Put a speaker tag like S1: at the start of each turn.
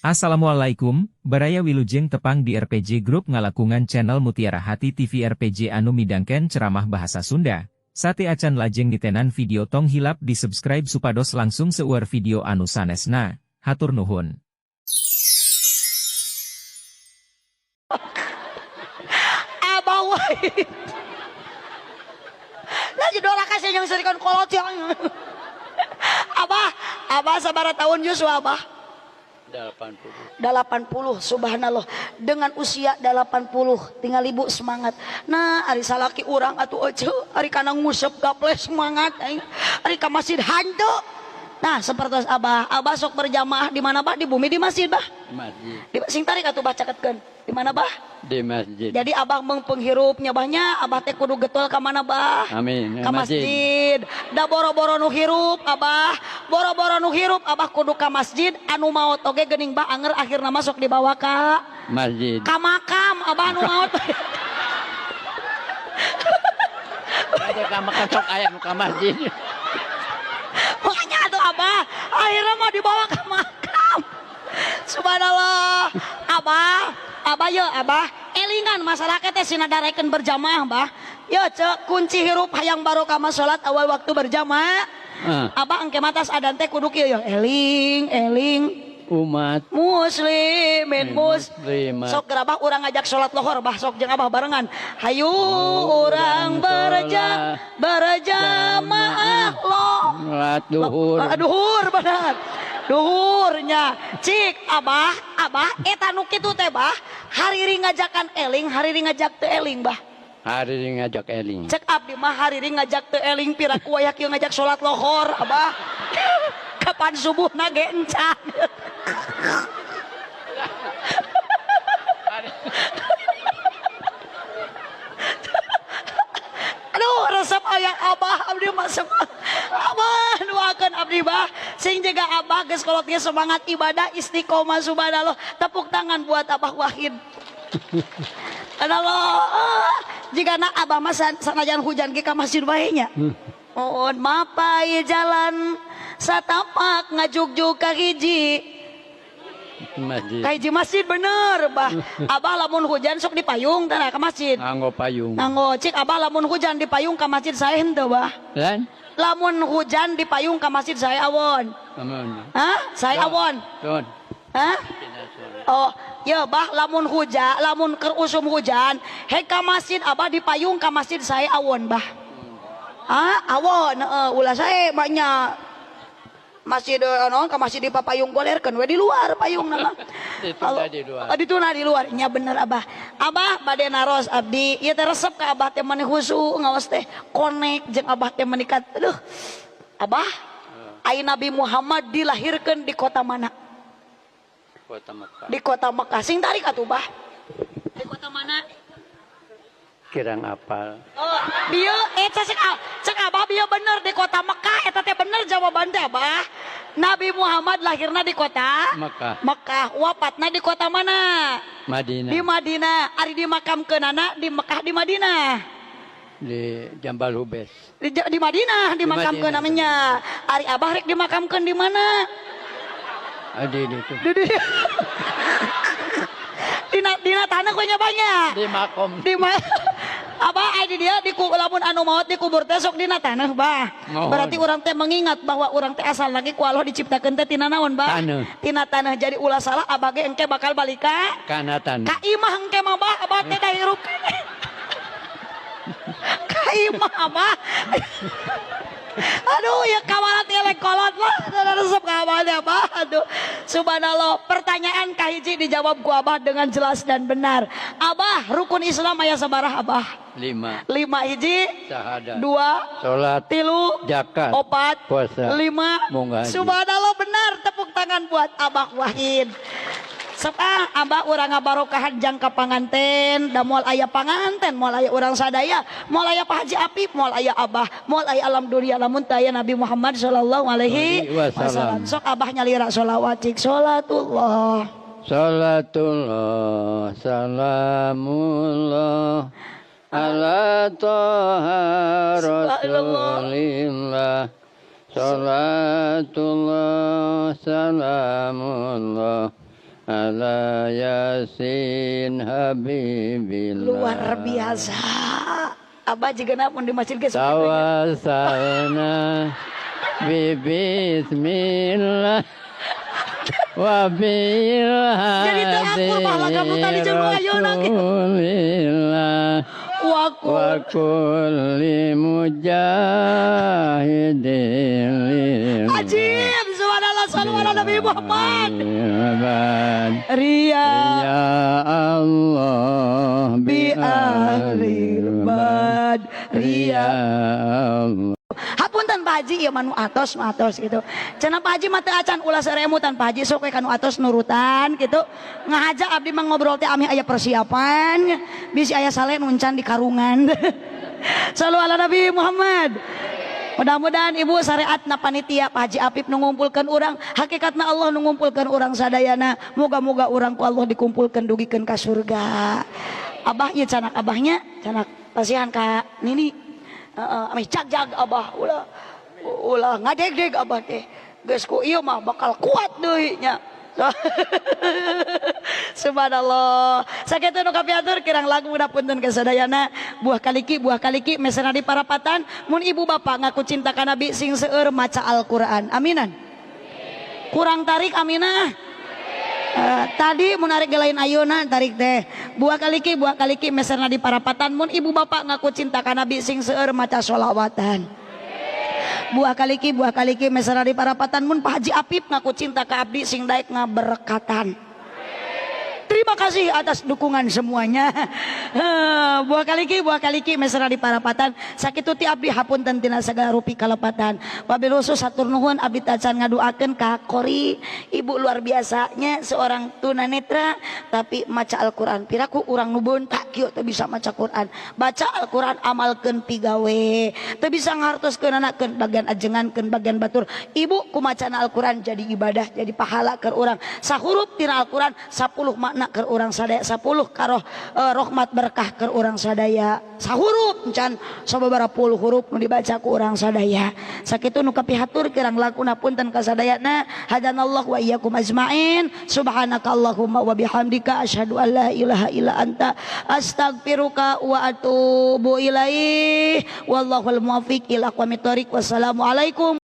S1: Assalamualaikum, baraya wilujeng tepang di RPG Group ngalakungan channel Mutiara Hati TV RPG anu midangken ceramah bahasa Sunda. Sate acan lajeng ditenan video tong hilap di subscribe supados langsung seueur video anu sanesna. Hatur nuhun.
S2: Abah wae. Lagi dora kasih yang serikan kolot yang. Abah, abah sabaraha tahun Yuswa abah?
S3: 80.
S2: 80, subhanallah. Dengan usia 80, tinggal ibu semangat. Nah, ari salaki urang atuh ece, ari kana ngusep gaple semangat aing. Ari ka masjid hanteu. Nah, seperti abah, abah sok berjamaah di mana bah? Di bumi di masjid bah?
S3: Masjid.
S2: Di sing tarik atuh bah caketkeun. Di mana bah?
S3: Di masjid.
S2: Jadi abah mengpenghirupnya bahnya, abah teh kudu getol ka mana bah?
S3: Amin.
S2: Ka masjid. Da boro-boro nu hirup abah, boro-boro nu hirup abah kudu ka masjid, anu maot oge geuning bah anger akhirna masuk dibawa ka
S3: masjid.
S2: Ka makam abah anu maot.
S3: Ada ka makam sok aya nu ka masjid.
S2: Makanya atuh abah akhirnya mau dibawa ke makam. Subhanallah. Abah, abah yo abah, elingan masyarakat teh sina darekeun berjamaah bah. Yo cek kunci hirup hayang barokah mah salat awal waktu berjamaah. Abah engke matas adan teh kudu kieu yo eling eling
S3: umat
S2: muslimin
S3: muslimat.
S2: Sok gerabah urang ngajak salat lohor bah sok jeung abah barengan. Hayu urang berjamaah lo.
S3: Salat duhur.
S2: Duhur benar. Duhurnya. Cik abah, abah eta nu kitu teh bah. Hariri ngajakan eling, hariri ngajak teu eling bah.
S3: Hariri ngajak eling.
S2: Cek abdi mah hariri ngajak teu eling piraku aya kieu ngajak salat lohor abah. Kapan subuh nage encan. Aduh resep aya abah abdi mah semangat. Abah doakeun abdi bah sing jaga abah geus kolot ge semangat ibadah istiqomah subhanallah. Tepuk tangan buat Abah Wahid. Anallah jigana abah mah sanajan hujan ge ka masjid bae nya. Oh, mapai jalan satapak ngajugjug ka hiji
S3: masjid.
S2: Ka hiji masjid bener bah. Abah lamun hujan sok di payung teh ka masjid.
S3: Nganggo payung.
S2: Nganggo cik abah lamun hujan di payung ka masjid sae henteu bah.
S3: Lan?
S2: Lamun hujan di payung ka masjid sae awon.
S3: Amun.
S2: Hah? Sae awon.
S3: Don.
S2: Hah? Oh, ya bah lamun hujan, lamun keur usum hujan, hek ka masjid abah di payung ka masjid sae awon bah. Ah, awon heeh ulah sae banyak. Masjid naon ka masjid di papayung golerkeun we di luar payung nama.
S3: Ditunda di luar.
S2: Ditunda di luar. Nya bener abah. Abah bade naros abdi. Ieu teh resep ka abah teh mani khusu ngaos teh konek jeung abah teh menikat. Aduh. Abah, ai Nabi Muhammad dilahirkeun di kota mana?
S3: Kota Mekah.
S2: Di kota Mekah. Sing tarik atuh bah. Di kota mana?
S3: Kirang apal.
S2: Oh, bieu cek abah bieu bener di kota Mekah eta teh bener jawaban teh abah. Nabi Muhammad lahirna di kota
S3: Mekah.
S2: Mekah, wafatna di kota mana?
S3: Madinah.
S2: Di Madinah. Ari dimakamkeunana di Mekah di Madinah.
S3: Di Jambal Hubes.
S2: Di Madinah dimakamkeun namanya. Ari abah rek dimakamkeun di mana?
S3: Di itu.
S2: Di dina tanah kuenya banyak.
S3: Di makom.
S2: Di abah ai di dia di lamun anu maot dikubur teh sok dina tanah bah.
S3: Mohon.
S2: Berarti urang teh mengingat bahwa urang teh asal lagi ku Allah diciptakeun teh tina naon bah?
S3: Taneuh.
S2: Tina tanah. Jadi ulah salah abah ge engke bakal balik ka
S3: kana tanah.
S2: Ka imah engke mah bah abah teh da hirup keneh. Ka imah abah. Aduh ya kawalat elek kolot lah resep ka abah teh abah. Aduh subhanallah. Pertanyaan kahiji dijawab ku abah dengan jelas dan benar. Abah rukun Islam aya sabaraha abah?
S3: 5.
S2: 5 hiji.
S3: Syahadat.
S2: 2.
S3: Salat.
S2: 3.
S3: Zakat.
S2: 4.
S3: Puasa.
S2: 5.
S3: Munggah haji.
S2: Subhanallah benar. Tepuk tangan buat Abah Wahid. Sok ah abah urang ngabarokahan jangka panganten, da moal aya panganten, moal aya urang sadaya, moal aya Pak Haji Apip, moal aya abah, moal aya alam dunia lamun teu aya Nabi Muhammad sallallahu alaihi
S3: wasallam.
S2: Sok abah nyalira sholawat cik salatullah.
S3: Salatullah salamullah ala toha rasulillah. Salatullah salamullah Ala Yasin Habibillah.
S2: Luar biasa. Abah juga pun di masjid ge.
S3: Tawassalna bi bismillah wa bil.
S2: Jadi teu akur baheula kamu tadi jeung nu ayeuna ge.
S3: Rasulillah
S2: wa
S3: wa kulli mujahidin.
S2: Ajib, subhanallah, sallu ala Nabi Muhammad. Ria
S3: Ya Allah
S2: bi ahlil bad
S3: Ria
S2: ria.
S3: Allah.
S2: Hapunten Pak Haji, ieu mah nu atos, nu atos gitu. Cenah Pak Haji mah teu acan, ulah seremutan Pak Haji, sok we ka nu atos nurutan gitu. Ngahaja abdi mah ngobrol teh amih aya persiapan, bisi aya sale nu encan di karungan. Sallu ala Nabi Muhammad. Mudah-mudahan ibu syariatna panitia Pak Haji Apip nu ngumpulkeun urang, hakikatna Allah nu ngumpulkeun urang sadayana. Moga-moga urang ku Allah dikumpulkeun dugikeun ka surga. Abah ieu canak abahnya, canak pasihan ka Nini. Heeh, ameh jag-jag abah, ulah ulah ngadeg-deg abah teh. Geus ku ieu mah bakal kuat deui nya. Subhanallah. Sakitu nu kapiatur, kirang lagu punten ka sadayana. Buah kaliki, buah kaliki meserna di parapatan, mun ibu bapak ngaku cinta ka Nabi sing seueur maca Al-Qur'an. Aminan. Kurang tarik aminah. Tadi mun arek lain ayeuna tarik teh. Buah kaliki, buah kaliki meserna di parapatan, mun ibu bapak ngaku cinta ka Nabi sing seueur maca sholawatan. Buah kaliki, buah kaliki meserna di parapatan, mun Pak Haji Apip ngaku cinta ka abdi sing daek ngaberkatan. Terima kasih atas dukungan semuanya. Buah kaliki, buah kaliki mesra di parapatan. Sakitu ti abdi, hapunten tina sagala rupi kalepatan. Wabil khusus hatur nuhun abdi tacan ngaduakeun ka Qori, ibu luar biasanya, seorang tunanetra tapi maca Al-Qur'an. Piraku urang nu beunta kieu teu bisa maca Qur'an. Baca Al-Qur'an, amalkeun pigawe. Teu bisa ngartoskeun anakeun bagian ajengankeun bagian batur. Ibu kumacana Al-Qur'an jadi ibadah, jadi pahala keur urang. Sahurup tina Al-Qur'an 10 makna keur urang sadaya, 10 karoh rahmat berkah keur urang sadaya. Sahurup encan sababaraha puluh huruf nu dibaca ku urang sadaya. Sakitu nu kapihatur, kirang lakuna punten ka sadayana. Hadanallah wa iyyakum ajmain. Subhanakallahumma wa bihamdika, asyhadu an la ilaha illa anta, astaghfiruka wa atubu ilaih. Wallahul muwaffiq ila aqwamit thoriq. Wassalamualaikum.